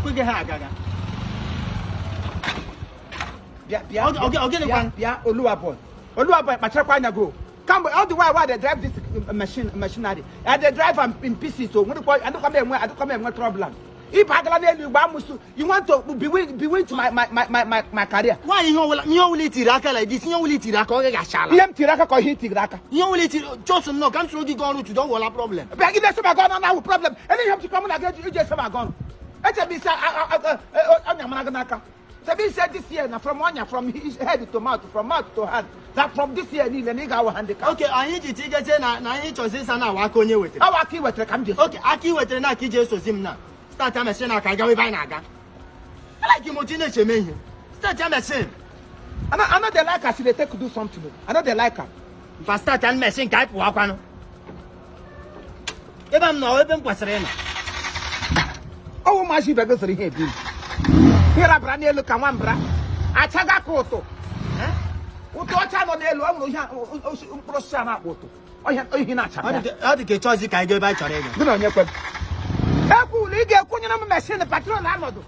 Ekweghị ha agaga. Bịa, bịa. Ọ gịnị Bịa, kwanụ? bịa, Oluwa boy. Oluwa boy, kpacharakwa anya go. Kamgbe all the while I dey drive this machine machinery, I dey drive am in pieces, so nwere kwa adịkwa m enwe, adịkwa m enwe trouble. Ịba agala n'elu igbe amụsụ, you want to bewitch my career. Nwaanyị, ihe ọbụla itiri aka like this, ihe ọbụla itiri aka, ọ gaghị achala. Ihe m tiri aka ka ihe i tiri aka. Ihe ọbụla itiri chọsụ nnọọ ka m soro gị gaa ọrụ tudo, ọ wụọla problem. Bịa gị na-eso m aga ọnụ na-awụ problem. Ele ihe m jikwa mụ na gị iji eso m aga ọnụ. Eche m isi ọnya mara gị n'aka. Chebe isi this year na from ọnya, from his head to mouth, from mouth to hand, that from this year niile na ị ga-awụ handicap. Okay, anyị ji tigezie na anyị chọzi ịsa na awa aka onye wetara. Awa aka ị wetara ka m ji eso. Okay, aka ị wetara na aka iji esozi m na start ya machine aka gawa ebe anyị na-aga. Alike m otu ị na-eche eme ihe. Start ya machine. I no dey like as you dey take do something o. I no dey like am. Mpa, start ya machine ka anyị pụwa kwanụ. Ebe m nọ, ebe m kwesịrị ịnọ. Ọwụ maazị ibe gị zụrụ ihe ebi m. Ihe rabara n'elu ka nwambra. Achaga ka ụtụ. Ụtụ ọcha nọ n'elu, ọ nwere ihe mkpụrụ osisi a na-akpọ ụtụ. Ọhịa ihe na-acha. Ọ dị ka ị chọzi ka anyị gaa ebe anyị chọrọ ịga. Gị na onye kwe? Ekwula ị ga-ekwunyere m machine petrol anọdụ.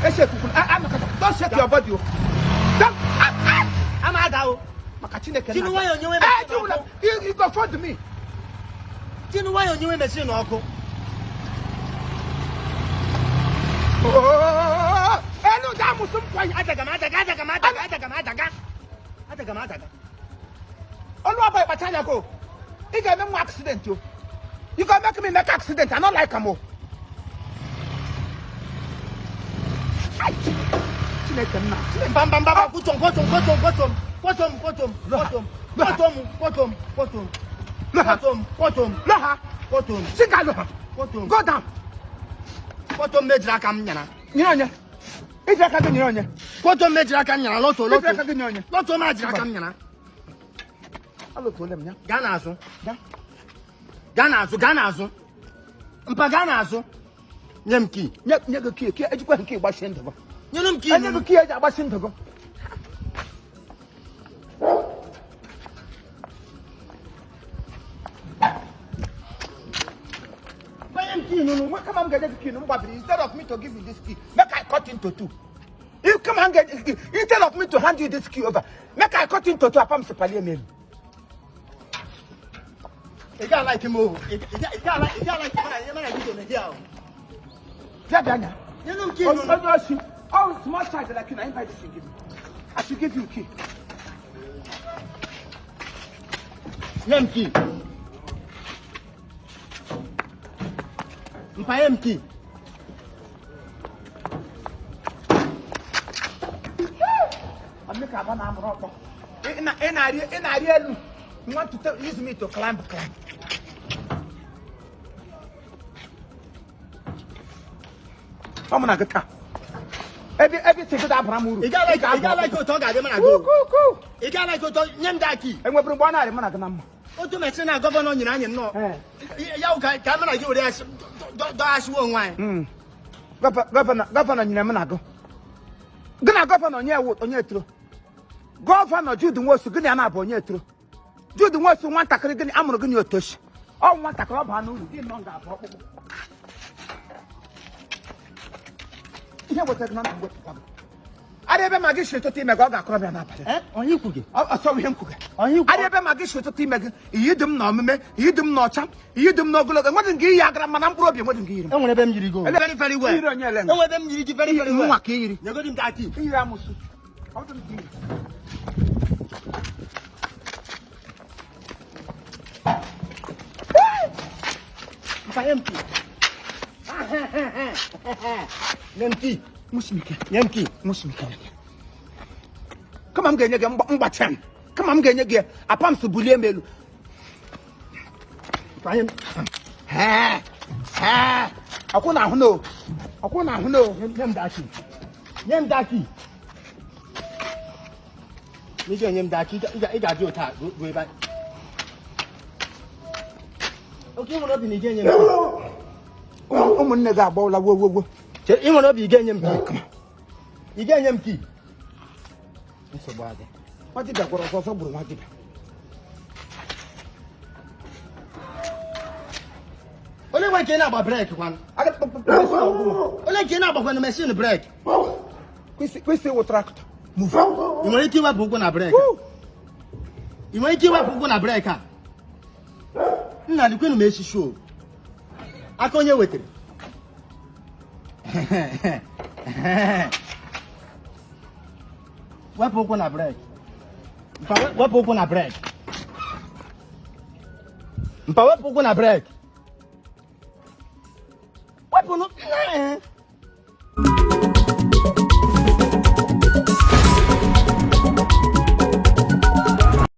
Eshekukwula, anọkọta. Don't shake your body o. Don't, ah, ah. Ama ada o. Maka Chineke. Jiri nwayọọ nyewe Eh, machine jiwula, ọkụ. you go fund me. Jiri nwayọọ nyewe machine ọkụ. Oh, elu da amụsụ m kwa. Adaga m adaga, adaga m adaga, adaga m adaga. Adaga m adaga. Oluwa boy, kpacha anya go. Ị ga-eme m accident o. You go make me make accident. I no like am o. Ai, Chineke m na. Chineke. Mba, mba, mba, kwụtọm, kwụtọm, kwụtọm, kwụtọm, kwụtọm, kwụtọm, kwụtọm, kwụtọm, kwụtọm, kwụtọm, kwụtọm, kwụtọm, Lọha. kwụtọm, Sika lọha. kwụtọm, Go down. kwụtọm mejiri aka m nyara. Nyere onye. Iji aka gị nyere onye. Kwụtọm mejiri aka m nyara, lọtọ, Iji aka lọtọ. gị nyere onye. Lọtọ m ajiri aka m nyara. Alụtụole m ya. Gaa n'azụ. Gaa. Gaa n'azụ, gaa n'azụ. Mpa, gaa n'azụ. Nye m key. Nye gị key, key ejikwa nke ịgbachi ndụ gị. Nyere m key. Enye gị key eji agbachi ndụ gị. Nye m key nụnụ. Kama m ga-enye gị key m gbabiri, instead of me to give you this key, make I cut into two. If come and get instead of me to hand you this key over, make I cut into two, apam si palie m elu. Ị ga-alike m o. Ị ga-alike m na gị so na here o. Bịa, bịa anya. Nyere m key nụnụ. Onye osi, all small child like you na invite this give you. I should give you key. Nye m key. Mpa, nye m key. Ameka aba na amụrụ ọkpọ. Ị na-arị elu. You want to use me to climb, climb. Ọ mụ na gị taa. Ebe isi gị dabara m uru. Ị ga-alike otu ọ ga-adị mụ na gị o. Kuku. Ị ga-alike otu nye m that key. Enweburu mgbe ọ na-arị mụ na gị na mma. Otu machine na governor nyere anyị nnọọ. Eh. Ya wụ ka mụ na gị were ya dọghasịwa onwe anyị. Governor nyere m na gị. Gị na governor onye ewu onye eturo. Governor Jude Nwosu, gị na ya na-abụ onye eturo. Jude Nwosu nwatakịrị gịnị amụrụ gịnị otoshi. Ọ nwatakịrị ọ baa n'uru gị nọ ga-abụ ọkpụkpụ. Ihe wetara gị na ndụ wepụkwa gị. Arị ebe ma gị si ụtụtụ ime gị ọ ga-akọrọ bịa n'abalị. Eh? Onye ikwu gị? Ọsọ ihe m kwuga. Onye ikwu? Arị ebe ma gị si ụtụtụ ime gị, iyi dị m na omume, iyi dị m na ọcha, iyi dị m n'ogologo, enwedị nke iyi agara mana mkpụrụ obi enwedị nke yiri m. Enwere ebe m yiri gị o. Very very well. Yiri onye ele nga. Enwere ebe m yiri gị very very well. Nwa ka i yiri. Nyegodi m that key. Iyiri amụsụ. Ọ dị m ka iyiri. Mpa, nye m key. Nye m key. Nwụsị Nye m key. Nwụsị ike. Kama m ga-enye gị mgbachi m. Kama m ga-enye gị apams bulie m elu. Mpa, nye m. Hee, hee. Ọkwụ na ahụ no. Ọkwụ na ahụ no. Nye m that key. Nye m that key. Ị ga-enye m that key, ị ga-adị otu a ruo ebe a. Okay, ị nwere obi na ị ga-enye m key. Ụmụnne gị agbawụla wo wo wo. Chere, ị nwere obi ị ga-enye m key. Ị ga-enye m key. Nsogbu adị. Nwa dibịa gwọrọ ọzọ, ọzọ gburu nwa dibịa. Onye nwe nke na-agba breki kwanụ? Onye nke na-agbakwanụ machine breki? Kwesị ịwụ tractor. Move. Ị nwere ike iwepụ ụkwụ na breki? Ị nwere ike iwepụ ụkwụ na breki a? Nna, likwenu m echichi o. Aka onye wetara. Wepụ ụkwụ na breki. Mpa, wepụ ụkwụ na breki. Mpa, wepụ ụkwụ na breki. Wepụnụ.